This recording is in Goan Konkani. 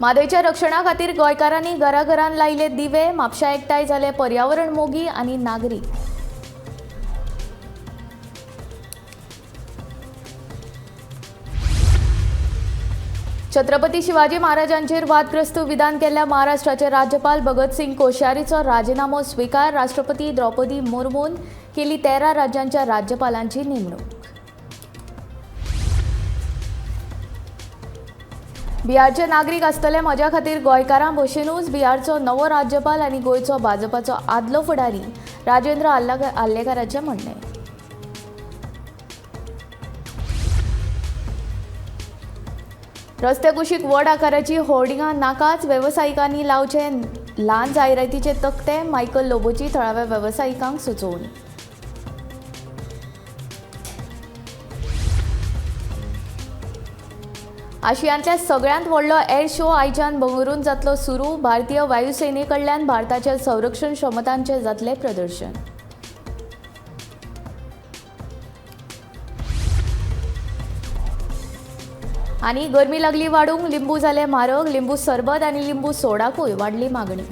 म्हादयच्या रक्षणा खातीर गोंयकारांनी घराघरान लायले दिवे. म्हापशा एकठांय जाले पर्यावरण मोगी आनी नागरीक. छत्रपती शिवाजी महाराजांचेर वादग्रस्त विधान केल्ल्या महाराष्ट्राचे राज्यपाल भगतसिंग कोश्यारीचो राजीनामो स्विकार. राष्ट्रपती द्रौपदी मुर्मून केली 13 राज्यांच्या राज्यपालांची नेमणूक. बिहारचे नागरीक आसतले म्हज्या खातीर गोंयकारां भशेनूच. बिहारचो नवो राज्यपाल आनी गोंयचो भाजपाचो आदलो फुडारी राजेंद्र आर्लेकाराचें म्हणणें. रस्त्या कुशीक व्हड आकाराची होर्डिंगां नाकाच. वेवसायिकांनी लावचे ल्हान जायरातीचे तकटे. मायकल लोबोची थळाव्या वेवसायिकांक सुचोवणी. आशियांतल्या सगळ्यांत व्हडलो एअर शो आयच्यान बंगळुरून जातलो सुरू. भारतीय वायुसेने कडल्यान भारताच्या संरक्षण क्षमतांचें जातलें प्रदर्शन. आनी गरमी लागली वाडूंक, लिंबू जाले म्हारग. लिंबू सरबत आनी लिंबू सोडाकूय वाडली मागणी.